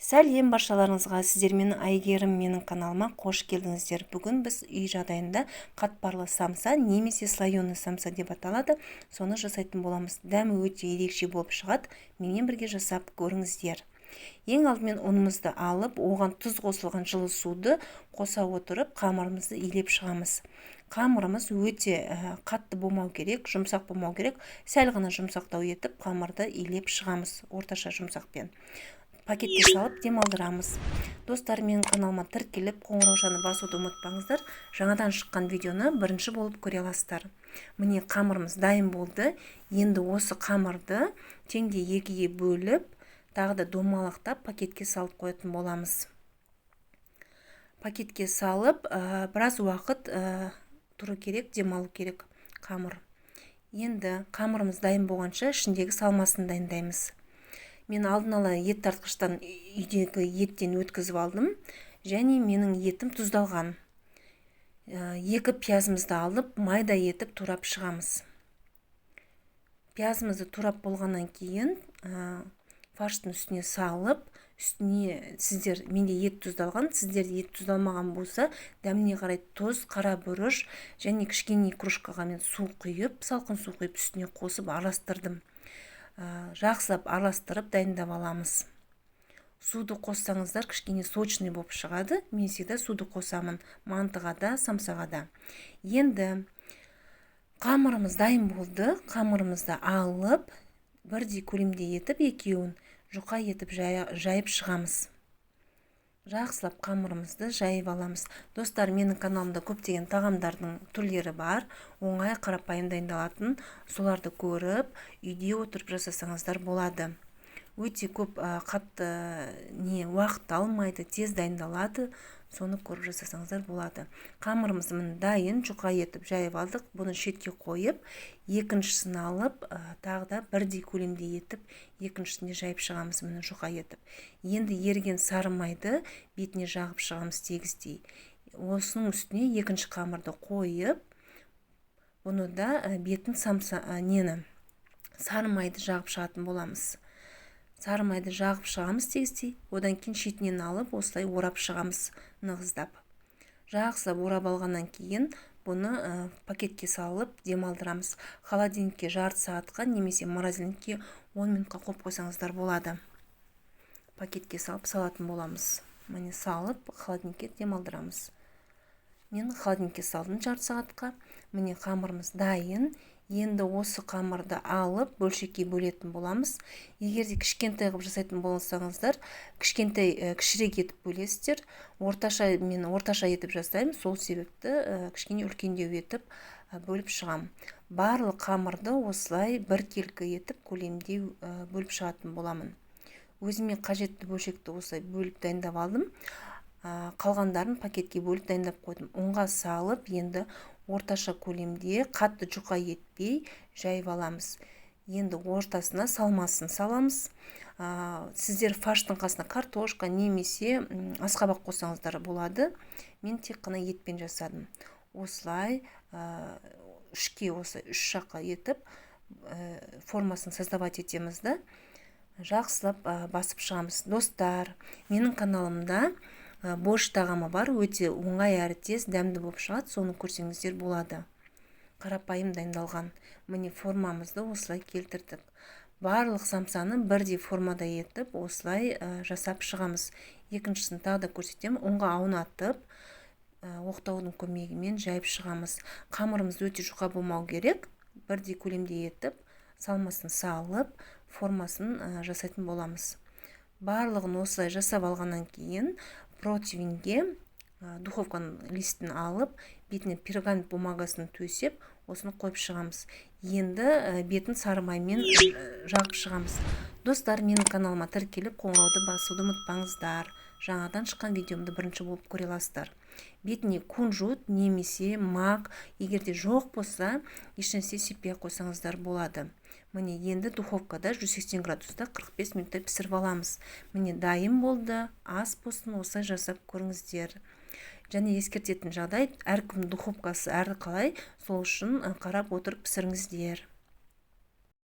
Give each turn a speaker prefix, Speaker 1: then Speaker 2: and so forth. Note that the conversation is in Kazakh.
Speaker 1: Сәлем баршаларыңызға! Сіздермен Әйгерім. Менің каналыма қош келдіңіздер! Бүгін біз үй жағдайында қатпарлы самса немесе слоеный самса деп аталады, соны жасайтын боламыз. Дәмі өте ерекше болып шығады. Менімен бірге жасап көріңіздер. Ең алдымен ұнымызды алып, оған тұз қосылған жылы суды қоса отырып, қамырымызды илеп шығамыз. Қамырымыз өте қатты болмау керек, жұмсақ болмау керек, сәл ғана жұмсақтау етіп қамырды илеп шығамыз. Орташа жұмсақпен пакетке салып демалдырамыз. Достар, менің каналыма тіркеліп, қоңыраушаны басуды ұмытпаңыздар. Жаңадан шыққан видеоны бірінші болып көре аласыздар. Міне, қамырымыз дайын болды. Енді осы қамырды теңдей екіге бөліп, тағы да домалақтап, пакетке салып қоятын боламыз. Пакетке салып, біраз уақыт тұру керек, демалу керек қамыр. Енді қамырымыз дайын болғанша, ішіндегі салмасын дайындаймыз. Мен алдын ала ет тартқыштан үйдегі еттен өткізіп алдым және менің етім тұздалған. Екі пиязымызды алып, майда етіп турап шығамыз. Пиязымызды турап болғаннан кейін, фарштың үстіне салып, үстіне сіздер, менде ет тұздалған, сіздерде ет тұздалмаған болса, дәміне қарай тұз, қара бұрыш және кішкене кружкаға мен су құйып, салқын су құйып, үстіне қосып араластырдым. Жақсылап араластырып дайындап аламыз. Суды қоссаңыздар, кішкене сочный болып шығады. Мен всегда суды қосамын мантыға да, самсаға да. Енді қамырымыз дайын болды. Қамырымызды алып, бірдей көлемде етіп, екеуін жұқа етіп жайып шығамыз. Жақсылап қамырымызды жайып аламыз. Достар, менің каналымда көптеген тағамдардың түрлері бар, оңай, қарапайым дайындалатын. Соларды көріп, үйде отырып жасасаңыздар болады. Өте көп қатты не уақыт алмайды, тез дайындалады. Соны көріп жасасаңыздар болады. Қамырымыз, міне, дайын, жұқа етіп жайып алдық. Бұны шетке қойып, екіншісін алып, тағы да бірдей көлемде етіп, екіншісін де жайып шығамыз, міне, жұқа етіп. Енді еріген сары майды бетіне жағып шығамыз тегістей. Осының үстіне екінші қамырды қойып, бұны да бетін самса нені, сары майды жағып шығатын боламыз. Сары майды жағып шығамыз тегістей. Одан кейін шетінен алып, осылай орап шығамыз нығыздап. Жақсылап орап алғаннан кейін, бұны пакетке салып демалдырамыз. Холодильникке жарты сағатқа немесе морозильникке 10 минутқа қойып қойсаңыздар болады. Пакетке салып салатын боламыз. Міне, салып, холодильникке демалдырамыз. Мен холодильникке салдым жарты сағатқа. Міне, қамырымыз дайын. Енді осы қамырды алып, бөлшекке бөлетін боламыз. Егер де кішкентай қылып жасайтын болсаңыздар, кішкентай, кішірек етіп бөлесіздер. Орташа, мен орташа етіп жасаймын, сол себепті кішкене үлкендеу етіп бөліп шығамын. Барлық қамырды осылай біркелкі етіп көлемде бөліп шығатын боламын. Өзіме қажетті бөлшекті осылай бөліп дайындап алдым. Қалғандарын пакетке бөліп дайындап қойдым. Ұнға салып, енді орташа көлемде, қатты жұқа етпей жайып аламыз. Енді ортасына салмасын саламыз. Сіздер фарштың қасына картошка немесе асқабақ қоссаңыздар болады. Мен тек қана етпен жасадым. Осылай үшке, осылай үш жаққа етіп, формасын создавать етеміз да, жақсылап басып шығамыз. Достар, менің каналымда борщ тағамы бар, өте оңай әрі тез дәмді болып шығады. Соны көрсеңіздер болады, қарапайым дайындалған. Міне, формамызды осылай келтірдік. Барлық самсаны бірдей формада етіп, осылай жасап шығамыз. Екіншісін тағы да көрсетемін. Ұнға аунатып, оқтаудың көмегімен жайып шығамыз. Қамырымыз өте жұқа болмау керек. Бірдей көлемде етіп, салмасын салып, формасын жасайтын боламыз. Барлығын осылай жасап алғаннан кейін, противеньге духовканың листін алып, бетіне пергамент бумагасын төсеп, осыны қойып шығамыз. Енді бетін сары маймен жағып шығамыз. Достар, менің каналыма тіркеліп, қоңырауды басуды ұмытпаңыздар. Жаңадан шыққан видеомды бірінші болып көре аласыздар. Бетіне кунжут немесе мак, егер де жоқ болса, ешнәрсе сеппей ақ қойсаңыздар болады. Міне, енді духовкада 180 градуста 45 минуттай пісіріп аламыз. Міне, дайын болды. Ас болсын! Осылай жасап көріңіздер. Және ескертетін жағдай: әркімнің духовкасы әрқалай, сол үшін қарап отырып пісіріңіздер.